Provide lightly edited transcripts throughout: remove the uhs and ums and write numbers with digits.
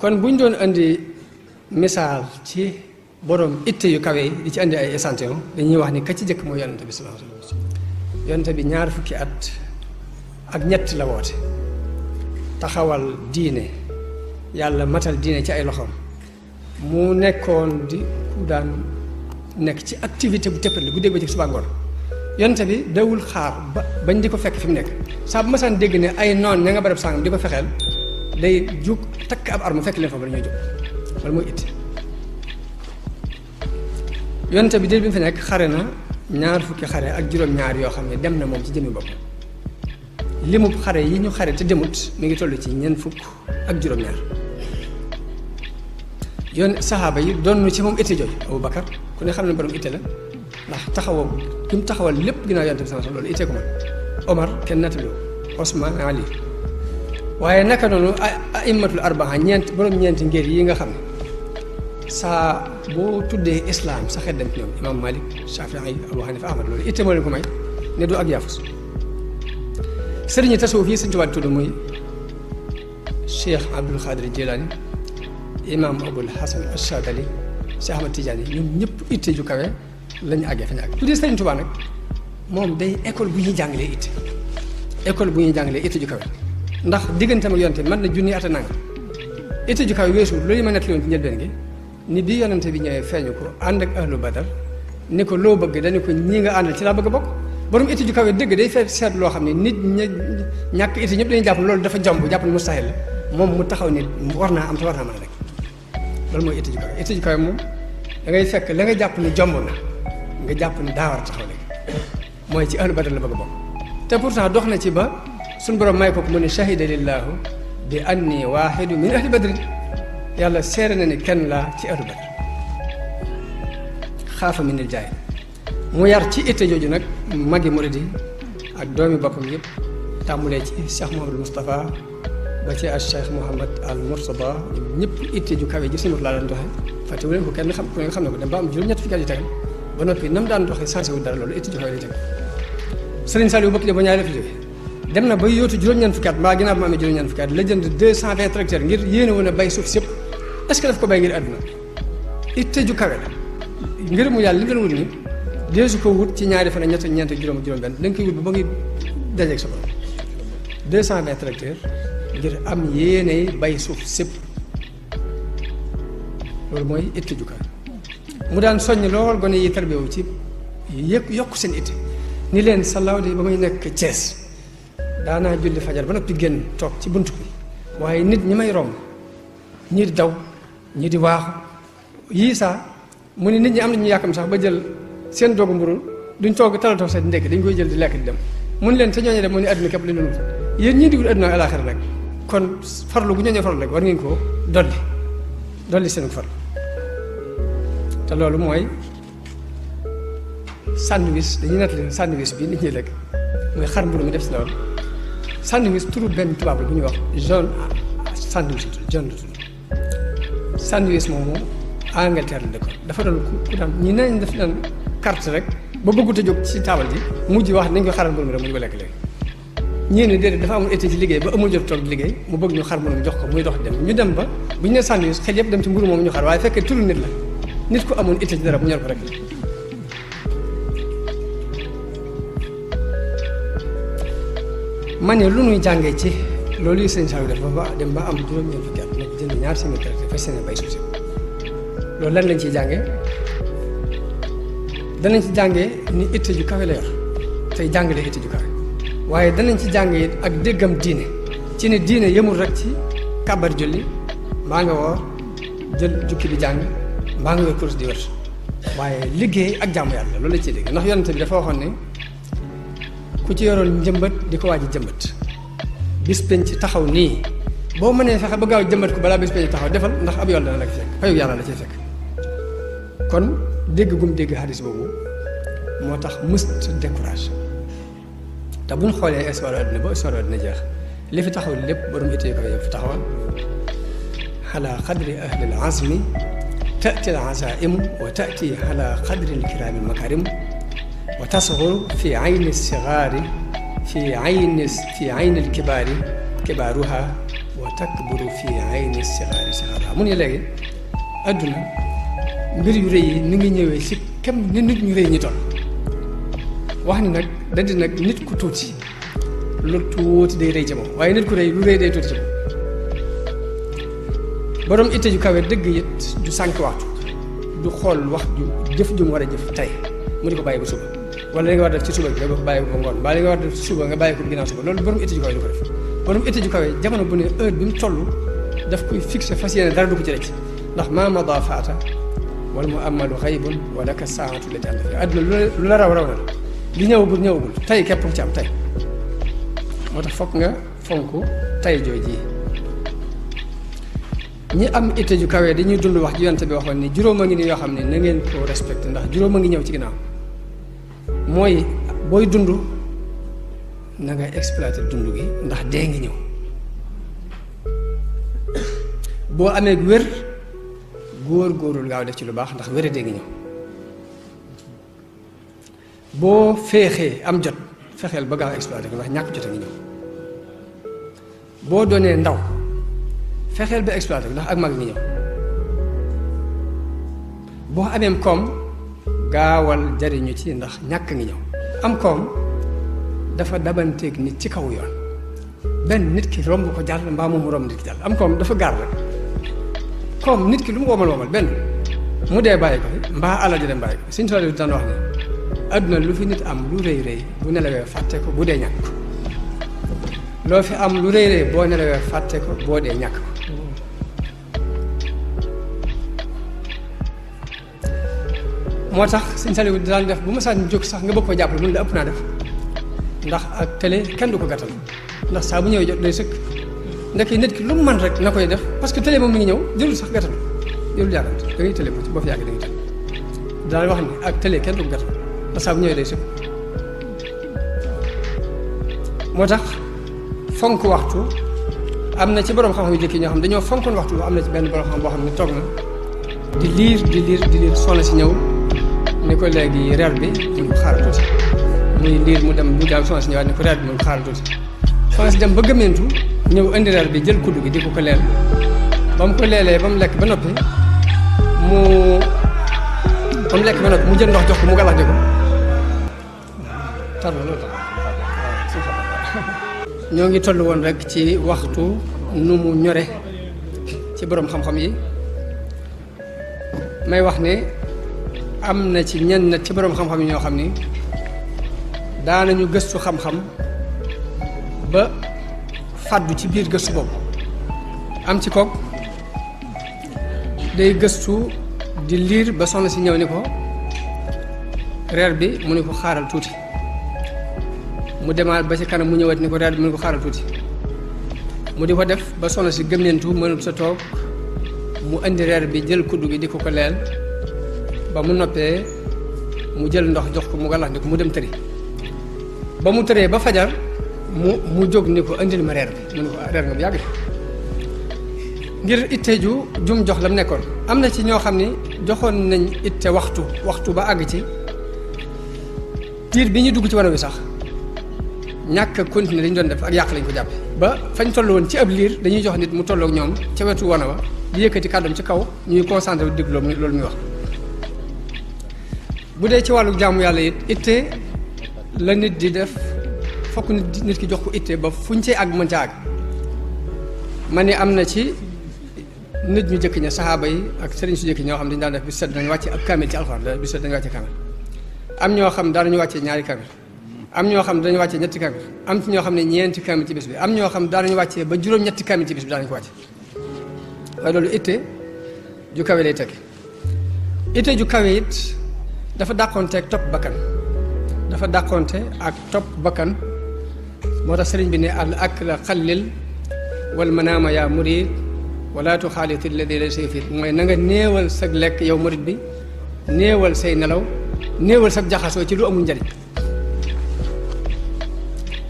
kon buñ doon andi misaal ci borom itte yu kawe yi di ci andi ay échantillon dañuy wax ni ka ci jëkk mooy yonente bi sallallahu alayhi wasallam yonente bi 20 fukki at ak ñett la woote taxawal diine yàlla matal diine ci ay loxoom mu nekkoon di ku daan nekk ci activité bu tëppale bu dégg ba ci suba ngoon yonente bi dawul xaar ba bañ di ko fekk fi mu nekk saa bu masaan dégg ne ay noon ña nga barab sàngam di ko fexeel day jug takk ab arme fekk leen fa ba ñuy jóg wala mooy it yonente bi dér bi mu fi nekk xare na 20 fukki xare ak juróom-ñaar yoo xam ne dem na moom ci jëmmi bopp limub xare yi ñu xare te demut mi ngi toll ci 4 fukk ak juróom-ñaar yoon saxaaba yi doon ci moom itte jooju Abu Bakar ku ne xam ne borom itte la ndax taxawam ki mu taxawal lépp ginnaaw yonente bi sallallahu alayhi wasallam loolu itte ko man Omar kenn nattalu Osman Ali waaye naka noonu aimmatul arbaa borom ñeenti ngir yi nga xam ne saa boo tuddee islam sa xel dem ci ñoom imam Malik Shafii Abu Hanifa Ahmad loolu itte moo leen ko may ne du ak yaafus sëriñi tasawuf yi Sëriñ Tuubaa tudd muy Cheikh Abdul Xaadir Jilaani imam Abul Hasan Ashadali Cheikh Ahmad Tidiane ñoom ñëpp itte ju kawe lañu àggee fa ñu àgg tuddee Sëriñ Tuubaa nag moom day école bu ñuy jàngalee itte école bu ñuy jàngalee itte ju kawe ndax digganteem ak yonente bi mën na junni at a nanga itte ju kawe weesu loolu ma nettali woon ci njëlbeen gi ni bi yonente bi ñëwee feeñu ko ànd ak ahlu badar ni ko loo bëgg dañu ko ñii nga àndal ci laa bëgg a bokk borom itte ju kawe dëgg day fee seet loo xam ne nit ñàkk itte ñëpp dañuy jàpp loolu dafa jomb jàpp ne mustahil la moom mu taxaw ni war naa am te war naa mën a rek loolu mooy itte ju kawe moom da ngay fekk la nga jàpp ni jomb na nga jàpp ni daa war a taxaw léegi mooy ci ahlu badar la bëgg a bokk te pourtant dox na ci ba suñu borom may ko mu ne shahida lillahu bi anni waahidu min ahli badrin yàlla seere na ni kenn laa ci ahlu badr xaafa min il jaahil mu yar ci itte jooju nag magi muridi ak doomi boppam yëpp tàmmulee ci Cheikh Mouhamadou Moustapha ba ci ak Cheikh Mouhamad al Mourtada ñëpp itte ju kawe ji suñu laa leen doxe fàtte wu leen ko kenn xam ku ne xam ne ko dem ba am juróom-ñett fukki at yu tegal ba noppi nam daan doxee sensé wu dara loolu itte ju kawe lay teg Sëriñ Saliou bokk ba ñaari fi jóge dem na ba yóotu juróom-ñeent fukki at mbaa ginnaaw bi ma amee juróom-ñeent fukki at la jënd 220 tracteurs ngir yéene woon a bay suuf si yëpp est-ce que daf ko bay ngir àdduna itte ju kawe la ngir mu yàlla li nga doon wut ni deesu ko wut ci ñaari fan ak ñeent juróom benn da nga koy wut ba ngi dajeeg sa borom 220 tracteurs ngir am yéene bay suuf sépp loolu mooy itte ju kawe mu daan soññ lool gone yi tarbiyewu ci yokk seen itte ni leen salaaw de ba muy nekk Thiès daanaa julli fajar ba noppi génn toog ci bunt bi waaye nit ñi may romb ñii di daw ñii di waaxu yii saa mu ni nit ñi am na ñu yàkkam sax ba jël seen doogu mburu duñ toog talatoo sax di ndekki dañ koy jël di lekk di dem mu ni leen te ñooñu dem mu ni àdduna képp li ñu wut yéen ñii di wut àdduna alaaxira rek kon farlu gu ñooñu farlu rek war ngeen ko dolli seen farlu te loolu mooy sandwich dañuy nettali sandwich bi nit ñi lekk mooy xar mburu mi def si loolu sandwich turu benn tubaab la bu ñuy wax John sandwich John sandwich moomu Angleterre la dëkkoon dafa doon ku daan ñi nañ def daan carte rek ba bëggut a jóg ci taabal ji mujj wax nañ ko xaral mburu mi rek mu ñu ko lekk léegi ñii ne déedéet dafa amul été ci liggéey ba amul jot toog liggéey mu bëgg ñu xar mburu mi jox ko muy dox dem ñu dem ba bu ñu ne sandwich xel yëpp dem ci mburu moomu ñu xar waaye fekkee turu nit la nit ko amoon été ci dara bu ñor ko rek ma ne lu nuy jàngee ci loolu yi sëñ Saliou def ba dem ba am juróom-ñeent fukki at nag jënd ñaar semi tracteur fas yéene bay suuf si loolu lan lañ ciy jàngee danañ ci jàngee ni itte ju kawe la yor tey jàngale itte ju kawe waaye danañ ci jàngee ak déggam diine ci ne diine yemul rek ci kàbbar julli mbaa nga woor jël jukki di jàng mbaa nga yor kurus di wër waaye liggéey ak jàmm yàlla loolu la ciy dégg ndax yonente bi dafa waxoon ne ku ci yoroon njëmbat di ko waaj a jëmbat bis penc taxaw nii boo mënee fexe ba gaaw jëmbat ko balaa bis penc taxaw defal ndax ab yoon dana la ci fekk fayu yàlla la ciy fekk kon dégg gum dégg hadis boobu moo tax mëst décourage te buñ xoolee histoire àdduna ba histoire àdduna jeex li fi taxaw lépp borom ittee ko fi taxawal ala qadri ahli al azmi تأتي العزائم وتأتي على قدر الكرام المكارم وتصغر في عين الصغار في عين الكبار كبارها wa takburu fi ayni sigaari sigaara mu ne léegi adduna mbir yu rëy yi ni ngi ñëwee si kem ni nit ñu rëy ñi toll wax ni nag dadi nag nit ku tuuti lu tuuti day rëy ci moom waaye nit ku rëy lu rëy day tuuti ci moom borom itte ju kawe dëgg it du sànq waxtu du xool wax ju jëf ju mu war a jëf tey mu di ko bàyyi ba suba wala li nga war def ci suba bi nga bàyyi ko ngoon mbaa li nga war def ci suba nga bàyyi ko ginnaaw suba loolu borom itte ju kawe du ko def borom itte ju kawe jamono bu ne heure bi mu toll daf koy fixé fas yéene dara du ko ci rëcc ndax maa mada faata wala mu amalu xaybun wala ka saatu la jàll fi àdduna lu la raw raw na li ñëwagul tey képp ci am tey moo tax fokk nga fonk tey jooji ñi am itte ju kawe dañuy dund wax ji yonent bi waxoon ni juróom a ngi nii yoo xam ne na ngeen ko respecté ndax juróom a ngi ñëw ci ginnaaw mooy booy dund na nga exploité dund gi ndax dee ngi ñëw boo amee wér góor-góorul gaaw def ci lu baax ndax wér dee ngi ñëw boo féexee am jot fexeel ba gaaw exploité ko ndax ñàkk jot a ngi ñëw boo doonee ndaw fexeel ba exploité ko ndax ak mag ngi ñëw boo ameem koom gaawal jariñu ci ndax ñàkk ngi ñëw am koom dafa dabanteeg nit ci kaw yoon benn nit ki romb ko jàll mbaa moom mu romb nit ki jàll am koom dafa gaar rek koom nit ki lu mu womal benn mu dee bàyyi ko fi mbaa alal ji dem bàyyi ko suñu tool yi daan wax ne adduna lu fi nit am lu rëy rëy bu nelawee fàtte ko bu dee ñàkk ko loo fi am lu rëy rëy boo nelawee fàtte ko boo dee ñàkk ko moo tax sëñ Saliou daan def bu ma saan jóg sax nga bëgg ko jàppale mun la ëpp naa def ndax ak télé kenn du ko gàttal ndax saa bu ñëwee jot day sëkk ndekk nit ki lu mu mën rek na koy def parce que télé moom mi ngi ñëw jëlul sax gàttal jëlul jàkkante da ngay télé ko ci boo fi yàgg da ngay télé daan wax ni ak télé kenn du ko gàttal ndax saa bu ñëwee day sëkk moo tax fonk waxtu am na ci borom xam-xam yu jëkk ñoo xam dañoo fonkoon waxtu am na ci benn borom xam boo xam ne toog na di liir soxna si ñëw ni ko léegi reer bi mun ko xaaral tuuti muy liir mu dem mu daal soxna si ñëwaat ni ko reer bi mun ko xaaral tuuti soxna si dem ba gëmmentu ñëw indi reer bi jël kuddu gi di ko leel ba mu ko leelee ba mu lekk ba noppi mu jël ndox jox ko mu galax ko tar na loolu tax ñoo ngi toll woon rek ci waxtu nu mu ñore ci borom xam-xam yi may wax ne am na ci ñenn ci borom xam-xam yi ñoo xam ni daanañu gëstu xam-xam ba fàddu ci biir gëstu boobu am ci kook day gëstu di liir ba soxna si ñëw ni ko reer bi mu ni ko xaaral tuuti mu demaat ba ci kanam mu ñëwaat ni ko reer bi mu ni ko xaaral tuuti mu di ko def ba soxna si gëmmentu mënut sa toog mu indi reer bi jël kuddu gi di ko leel ba mu noppee mu jël ndox jox ko mu gàllax ni ko mu dem tëri ba mu tëree ba fajar mu jóg ni ko indil ma reer bi mu ni ko reer nga bu yàgg ngir itte jum jox la mu nekkoon am na ci ñoo xam ni joxoon nañ itte waxtu ba àgg ci tiir bi ñu dugg ci wanaw wi sax ñàkk a continuer dañu doon def ak yàq lañ ko jàppe ba fañ toll woon ci ab liir dañuy jox nit mu tolloog ñoom ca wetu wana wa di yëkkati kàddoom ci kaw ñuy concentré wu déglu loolu muy wax bu dee ci wàllu jaamu yàlla it itte la nit di def fokk nit ki jox ko itte ba fuñ cee àgg mën ca àgg ma ne am na ci nit ñu jëkk ña saxaaba yi ak sëriñ su jëkk ñoo xam dañu daan def bis set dañu wàcce ab kaamil ci alxuraan bis set dañu wàcce kaamil am ñoo xam daanañu wàcce ñaari kaamil am ñoo xam dañu wàcce ñetti kaamil am ci ñoo xam ne ñeenti kaamil ci bis bi am ñoo xam daanañu wàcce ba juróom-ñetti kaamil ci bis bi daanañu ko wàcce waaye loolu itte ju kawe lay tekki itte ju kawe it dafa dàqonte ak topp bakkan dafa dàqonte ak topp bakkan moo tax sëriñ bi ne al akla xallil wal manaama yaa murid wala tuxaaliti alladi laysa yufid mooy na nga néewal sag lekk yow murid bi néewal say nelaw néewal sag jaxasoo ci lu amul njariñ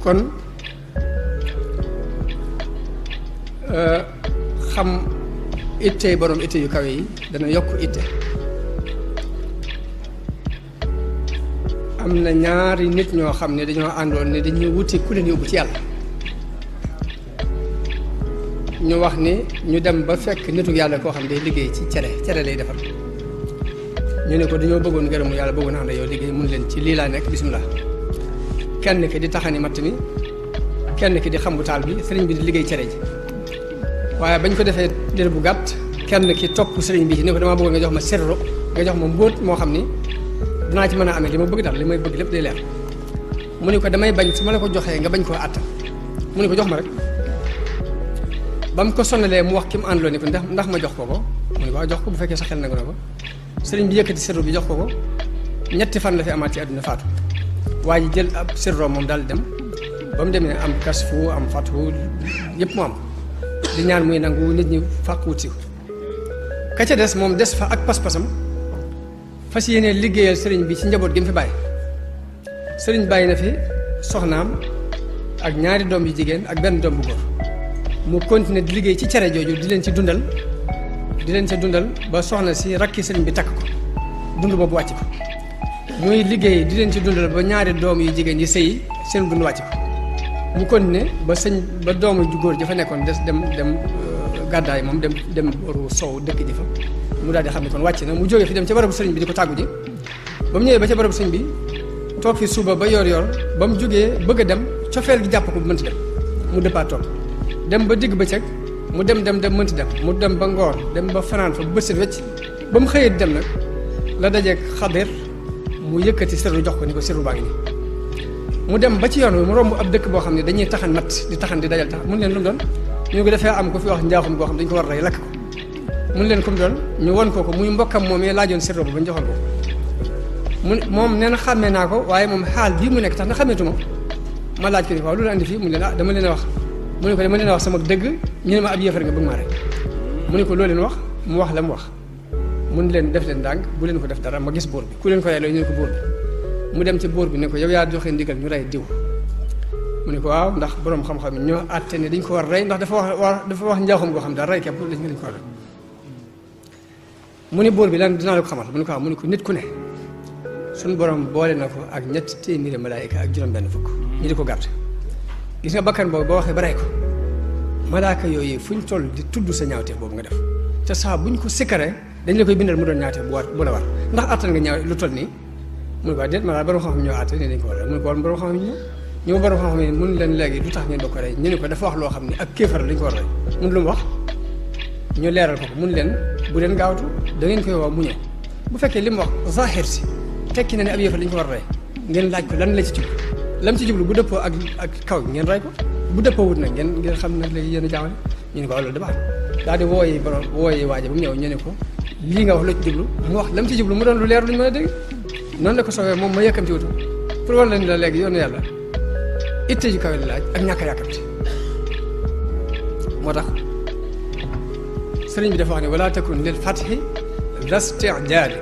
kon xam itte borom itte yu kawe yi dana yokk itte am na ñaari nit ñoo xam ne dañoo àndoon ne dañuy wuti ku leen yóbbu ci yàlla ñu wax ni ñu dem ba fekk nitu yàlla koo xam day liggéey ci cere lay defar ñu ne ko dañoo bëggoon ngërëmu yàlla bëggoon ànd yow liggéey mun leen ci lii laa nekk bismillah kenn ki di taxani matt mi kenn ki di xambu taal bi sëriñ bi di liggéey cere ji waaye bañ ko defee diir bu gàtt kenn ki topp sëriñ bi ne ko damaa bëggoon nga jox ma sirru nga jox ma mbóot moo xam ni dinaa ci mën a amee li ma bëgg daal li may bëgg lépp day leer mu ne ko damay bañ su ma la ko joxee nga bañ koo àttan mu ne ko jox ma rek ba mu ko sonalee mu wax ki mu àndaloo ni ko ndax ma jox ko ko mu ne ko waaw jox ko bu fekkee sa xel nangu na ko sëriñ bi yëkkati sirru bi jox ko ko ñetti fan la fi amaat ci àdduna faatu waa ji jël ab sirro moom daal dem ba mu demee am kasfu am fatu yëpp mu am di ñaan muy nangu nit ñi fàq wut si ka ca des moom des fa ak pas-pasam fas yéene liggéeyal sëriñ bi ci njaboot gi mu fi bàyyi sëriñ bàyyi na fi soxnaam ak ñaari doom yu jigéen ak benn doom bu góor mu continuer di liggéey ci cere jooju di leen ci dundal ba soxna si rakki sëriñ bi takk ko dund boobu wàcc ko muy liggéey di leen ci dundal ba ñaari doom yu jigéen yi sëy seen dund wàcc ko mu continuer ba doomu ju góor ja fa nekkoon des dem gàddaay moom dem boru sow dëkk ji fa mu daal di xam ne kon wàcc na mu jógee fi dem ca barabu sëriñ bi di ko tàggu ji ba mu ñëwee ba ca barabu sëriñ bi toog fi suba ba yor ba mu jógee bëgg a dem cofeel gi jàpp ko bu mënti dem mu dëppaat toog dem ba digg bëccëg mu dem mënti dem mu dem ba ngoor dem ba fanaan fa bët set wecc ba mu xëyee dem nag la dajeeg Xadir mu yëkkati sirru jox ko ni ko sirru baa ngi nii mu dem ba ci yoon wi mu romb ab dëkk boo xam ne dañuy taxan mat di taxan di dajal tax mun leen lu mu doon ñu ko defee am ko fi wax njaaxum goo xam dañu ko war a rey lakk ko mun leen comme doon ñu won ko muy mbokkam moom yee laajoon sirru ba ñu joxoon ko moom nee na xàmmee naa ko waaye moom xaal bii mu nekk tax na xàmmeetuma ma laaj ko ni waaw loolu andi fii mu leen dama leen a wax mu ne ko dama leen a wax sama dëgg ñu ne ma ab yéefar nga bëgg maa rek mu ne ko loo leen wax mu wax la mu wax mun leen def leen ndànk bu leen ko def dara ma gis buur bi ku leen ko reyloo ñu ne ko buur bi mu dem ci buur bi ne ko yow yaa joxe ndigal ñu rey diw mu ne ko waaw ndax borom xam-xam yi ñoo àtte ne dañ ko war a rey ndax dafa wax njaaxum goo xam daal rey képp dañ ko war a mu ne buur bi lan dinaa la ko xamal mu ne ko waaw mu ne ko nit ku ne suñu borom boole na ko ak ñetti téeméeri malaayika ak juróom-benn fukk ñu di ko gàtt gis nga bakkan boobu boo waxee ba rey ko malaaka yooyu fu ñu toll di tudd sa ñaawteef boobu nga def te saa bu ñu ko sikkaree dañ la koy bindal mu doon ñaawteef bu la war ndax attan nga ñaaw lu toll nii mu ne ko déet ma borom xam-xam ñoo àtte ne dañ ko war a mu ne ko war borom xam-xam ñoo borom xam-xam yi mun leen léegi du tax ngeen ba ko rey ñu ne ko dafa wax loo xam ne ak kéefar lañ ko war a rey mun lu mu wax ñu leeral ko mun leen bu leen gaawtu da ngeen koy woo mu ñëw bu fekkee li mu wax zahir si tekki na ne ab yëfar lañ ko war a rey ngeen laaj ko lan la ci jublu lam ci jublu bu dëppoo ak kaw ngeen rey ko bu dëppoo wut nag ngeen xam nag léegi yéen a jaawale ñu ne ko loolu da baax daal di wooyi waaje ba mu ñëw ñu ne ko lii nga wax la ci jublu mu wax lam ci jublu mu doon lu leer lu ñu mën a dégg noonu la ko soobee moom ma yëkkamti wutu pour war leen la léegi yoonu yàlla itte ji kawe la laaj ak ñàkk a yàkkamti moo tax sëriñ bi dafa wax ne wala takun lil fathi da stijaali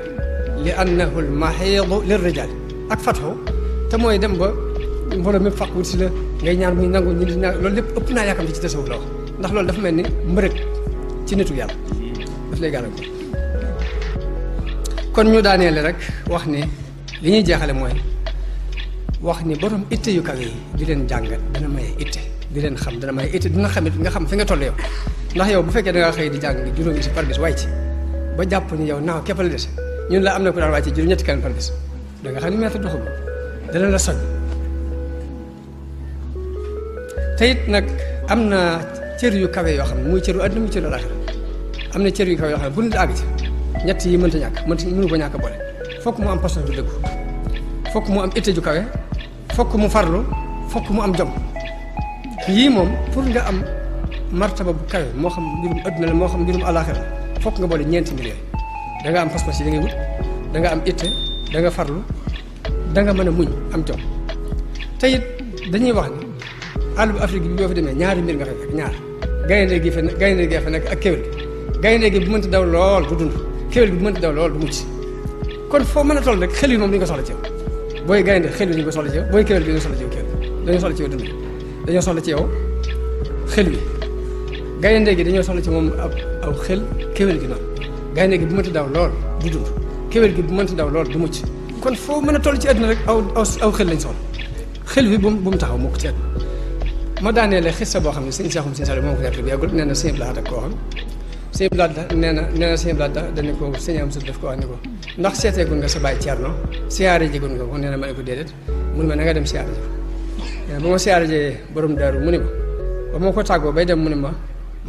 li annahu l mahidu lir rijaali ak fatxu te mooy dem ba mbooloo mépp fàq wut si la ngay ñaan muy nangu ñu di loolu lépp ëpp naa yàkkamti ci tasawuf la wax ndax loolu dafa mel ni mbërëg ci nitu yàlla daf lay gàllankoor kon ñu daaneele rek wax ni li ñuy jeexale mooy wax ni borom itte yu kawe yi di leen jàngat dana maye itte di leen xam dana maye itte dina xamit nga xam fi nga toll yow ndax yow bu fekkee da ngaa xëy di jàng juróomi si par bis way ci ba jàpp ni yow naaw képp la dese ñun la am na ko daan wàcce juróom ñetti kan par bis da nga xam ni meeta doxul dana la soñ te it nag am na cër yu kawe yoo xam ne muy cëru àdduna muy cëru àllaaxira am na cër yu kawe yoo xam ne bu nit àgg ci ñett yi mënta ñàkk mënu ko ñàkk boole fokk mu am pas bu dëggu fokk mu am itte ju kawe fokk mu farlu fokk mu am jom yii moom pour nga am martaba bu kawe moo xam mbirum àdduna la moo xam mbirum àllaaxira fokk nga boole ñeenti mbir yooyu da nga am pas-pas yi da ngay wut da nga am itte da nga farlu da nga mën a muñ am jom te it dañuy wax ni àll bu Afrique bi boo fi demee ñaari mbir nga fay fekk ñaar gaynde gi fa nekk ak kéwél gi gaynde gi bu mënta daw lool du dund kéwél gi bu mënta daw lool du mucc kon foo mën a toll rek xel yi moom dañu ko soxla ci yow booy gaynde xel yi dañu ko soxla ci yow booy kéwél gi dañu soxla ci yow dañoo soxla ci yow dund dañoo soxla ci yow xel wi gaynde gi dañoo soxla ci moom aw xel kéwél gi noonu gaynde gi bu mënta daw lool du dund kéwél gi bu mënta daw lool du mucc kon foo mën a toll ci àdduna rek aw xel lañ soxla xel wi bu mu taxaw mukk ci àdduna ma daaneele xissa boo xam ne sëñ Seexum sëñ Saliou moom ko nekk bi yàggul nee na sëñ Blaat ak koo xam sëñ Blaat nee na sëñ Blaat dañu ko sëñ am sut daf ko wax ni ko ndax seeteegul nga sa baay Ceerno siyaare jigul nga ko nee na ma ne ko déedéet mun ma na nga dem siyaare ji ko ba ma siyaare jee borom daaru mu ni ma ba moo ko tàggoo bay dem mu ni ma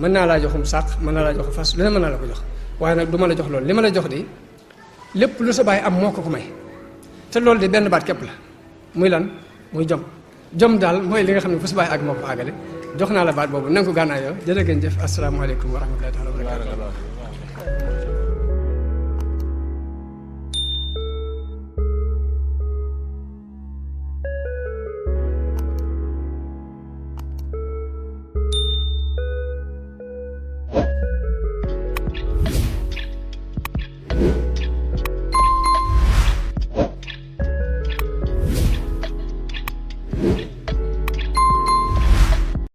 mën naa laa joxum sàq mën naa laa joxu fas lu ne mën naa la ko jox waaye nag du ma la jox loolu li ma la jox di lépp lu sa baay am moo ko ko may te loolu de benn baat képp la muy lan muy jom daal mooy li nga xam ne fu sa baay àgg moo ko àggale jox naa la baat boobu na nga ko gànnaayoo jërë ngeen jëf asalaamaaleykum wa rahmatullahi taala wa barakatuh